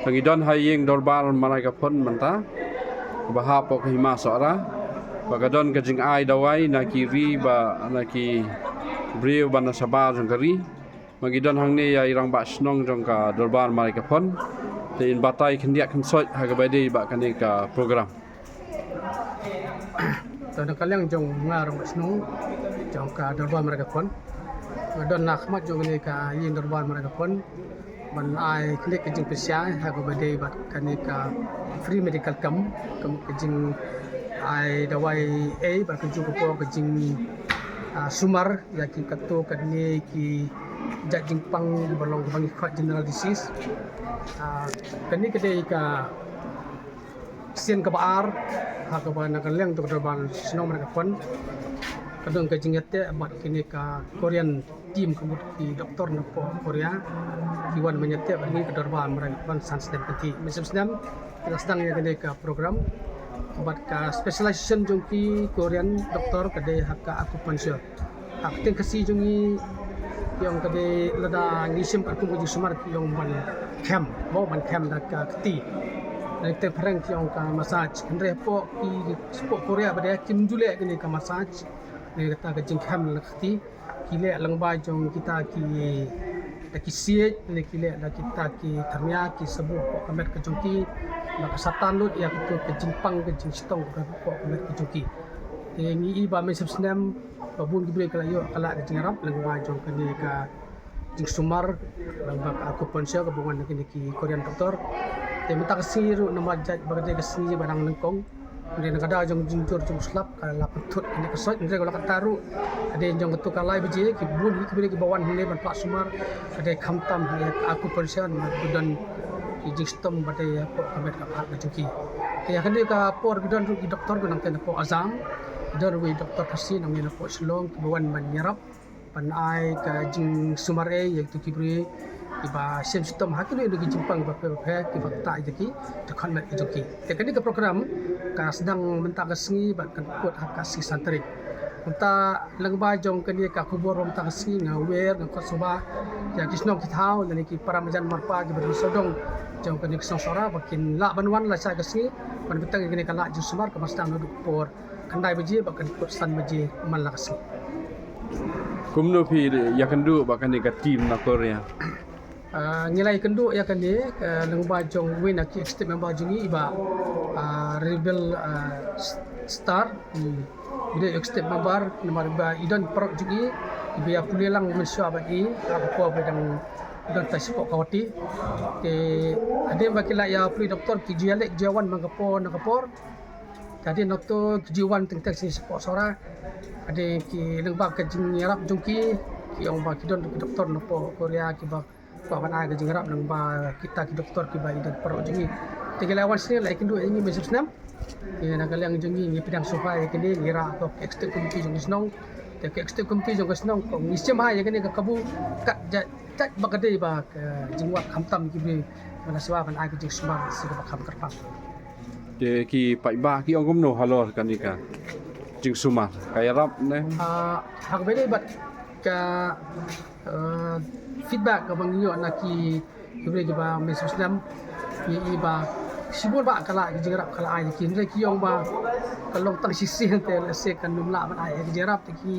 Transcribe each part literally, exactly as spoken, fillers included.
Ngi don ha ïing dorbar Maraikaphon mynta, ba hap hapoh ka Hima Sohra, ba ka don ka jingai dawai na ki ri bad na ki briew bad na shabar jong ka ri. Ba ngi don hangne ïa i rangbah shnong jong ka dorbar Maraikaphon. Te in batai khyndiat khynsoit ha kaba dei bad kane ka program. To, na ka liang jong nga rangbah shnong jong ka dorbar Maraikaphon, nga don ha khmat jong kane ka ïing dorbar Maraikaphon ban ai kane ka jingpynshai ha kaba dei bad kane ka free medical camp, ka mut ka jingai dawai ei bad ka juh ka por ka jing, ah, sumar ïa ki katto katne ki jait jingpang ba long kaba ngi khot general disease. Ah, kane ka dei ka sien kaba ar ha kaba na ka liang jong ka dorbar shnong Maraikaphon ka don ka jingïateh bad kine ka Korean team, ka mut ki doktor na poh Korea, ki wan ban ïateh bad ngi ka dorbar Maraikaphon san snem kynthih. Mynshem snem ki la sdang ïa kane ka program bad ka specialization jong ki Korean doktor ka dei ha ka acupuncture. Ha ka ktien Khasi jong ngi ki ong ka dei, lada ngi shim ka kum ka jingsumar ki ong ban khem, mo, ban khem da ka kti. Ha ka ktien phareng ki ong ka massage. Hynrei hapoh ki, hapoh Korea ba dei kim ju leh kane ka massage, ne kata ka jingkhem da ka kti. Ki leh lyngba jong kita ki, da ki siej, ne ki leh da kita ki tharmia, ki sabu hapoh ka met ka jong ki, ba ka satan lut ïa kito ka jingpang ka jingshitom hapoh ka met ka jong ki. Te ngi i ba mynshem snem ba bun ki briew ki la ïoh ka la ka jingïarap lyngba jong kane ka jingsumar lyngba ka acupuncture kaba wan na kine ki Korean doktor. Te mynta ka sngi ruh namar jait ba ka dei ka sngi ba dang nyngkong, hynrei na ka daw jong jingjur jingslap ka la pynthut kane ka sait, hynrei ka la kata ruh ka dei jong kato ka lai baje ki bun hi ki briew kiba wan hangne ban phah sumar, ka dei khamtam ha ka acupuncture namar ka don ki jingshitom ba dei hapoh ka met ka phad ka jong ki. Te ha kane ka por ki don ruh ki doktor ki nangta napoh Assam, ki don ruh ki doktor Khasi nangne napoh Shillong kiba wan ban ïarap ban ai ka jingsumar ei ïa kito ki briew kiba shem shitom ha kino kino ki jingpang bapher bapher kiba ktah ïa ki jingkhot met ki jong ki. Te kane ka program ka sdang mynta ka sngi bad kan kut ha ka sngi san tarik. Mynta lyngba jong kane ka khubor mynta ka sngi nga wer nga khot sngewbha ïa ki shnong ki thaw lane ki para marjan marpa kiba don sawdong jong kane ka shnong Sohra ba kin lah ban wan lashai ka sngi ban bteng ïa kane ka lad jingsumar kaba sdang naduh ka por khyndai baje bad kan kut san baje man la ka sngi. Kumno phi ïakynduh bad kane ka team na Korea? Ah, ngi la ïakynduh ïa kane, ah, lyngba jong uwei na ki executive member jong ngi i Bah, ah, Rebel, ah, Star. Hmm. I dei executive member namar ba i don paralok jong ngi iba ïa pule lang mynshuwa bad ngi ha ka por ba dang don tai shapoh Guwahati. Te hadien ba ki la ïa pule doktor ki ju ïaleh ki ju ïawan man ka por na ka por. Te hadien nangto ki ju wan teng teng sha shapoh Sohra. Hadien ki lyngba ka jingïarap jong ki, ki ong ba ki don ki doktor napoh Korea kiba kwah ban ai ka jingïarap lyngba kita ki doktor kiba i don paralok jong ngi. Te ki la wan sha ngi la ïakynduh ïa ngi mynshem snem. Te na ka liang jong ngi ngi pdiang sngewbha ïa kane, ngi rah ka executive committee jong ka shnong. Te ka executive committee jong ka shnong ka ong ngi shim bha ïa kane ka kabu kat jait jait ba ka dei ba ka jingwad khamtam ki briew ba la shuwa ban ai ka jingsumar sha kaba kham kyrpang. Te ki paidbah ki ong kumno halor kane ka jingsumar, ka ïarap ne? Ah, ha kaba ïadei bad ka, ah, feedback kaba ngi ïoh na ki, ki briew kiba mynshem snem, ki i ba shibun ba ka la ki jingïarap ka la ai ki, hynrei ki ong ba ka long tang shisien te lehse kan ym lah ban ai ki jingïarap te ki,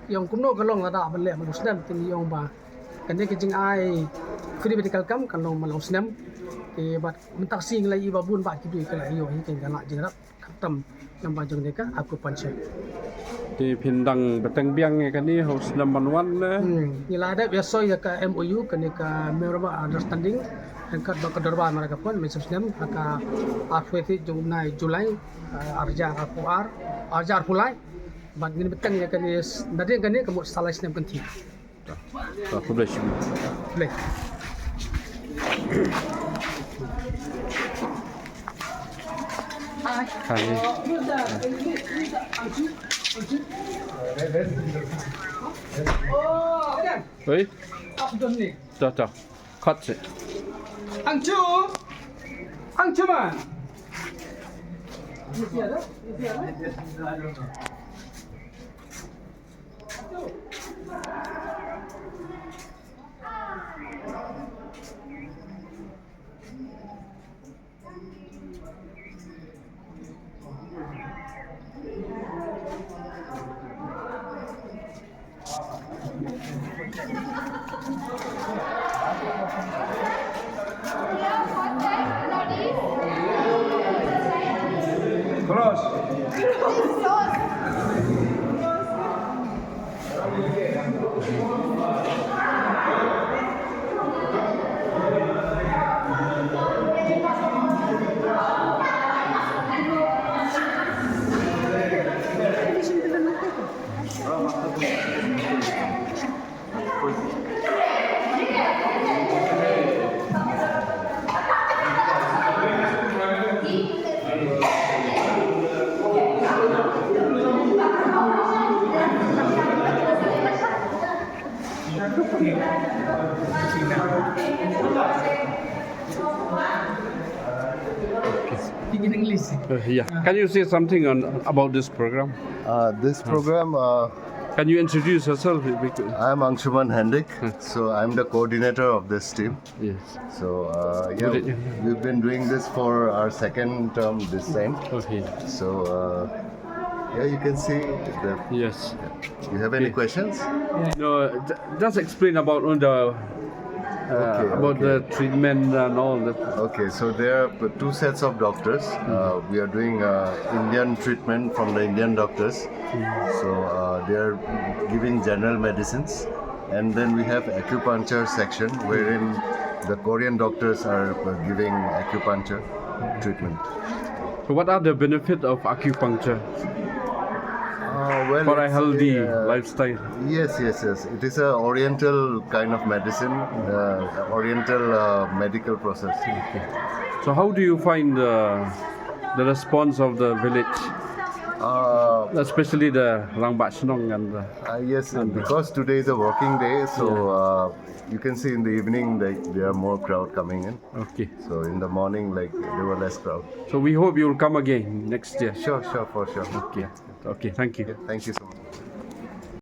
ki ong kumno ka long lada ban leh man la u snem, te ngi ong ba kane ka jingai free medical camp kan long man la u snem. Te bad mynta ka sngi ngi la i ba bun ba ki briew ki la ïoh hi ka lad jingïarap khamtam lyngba jong kane ka acupuncture. Te phin dang bteng biang ïa kane ha u snem ban wan ne? Hmm, ngi la dep ïasoi ïa ka M O U, kane ka Memorandum of Understanding ryngkat bad ka dorbar Maraikaphon mynshem snem ha ka arphew tarik jong u bnai July, ah, arhajar arphew ar, arhajar arphew lai. Bad ngin bteng ïa kane s-, nadien kane ka mut sa lai snem kynthih. Khublei shibun. Khublei. Hi. Oi. To, to. Cut it. Angchu. Angchu man. Speak in English. Uh, yeah. Can you say something on about this program? Uh, this program, uh, Can you introduce yourself? Because I'm Anshuman Henrik, so I'm the coordinator of this team. Yes. So, uh, yeah, Would it- we've been doing this for our second term this time. Okay. So, uh, yeah, you can see the. Yes. You have any Okay. questions? No, j- just explain about on the uh, Okay, about okay. the treatment and all that. Okay, so there are p- two sets of doctors. Uh, we are doing uh, Indian treatment from the Indian doctors. So uh, they are giving general medicines. And then we have acupuncture section wherein the Korean doctors are uh, giving acupuncture treatment. So what are the benefits of acupuncture Uh, well, for a it's healthy a, uh, lifestyle? Yes, yes, yes. It is a oriental kind of medicine, uh, oriental uh, medical process. So how do you find the, the response of the village, Uh, especially the Rangbah Shnong and the uh, yes, and because today is a working day, so uh, you can see in the evening, like, there are more crowd coming in. Okay. So in the morning, like, there were less crowd. So we hope you will come again next year. Sure, sure, for sure. Okay. Okay. Thank you. Thank you so much.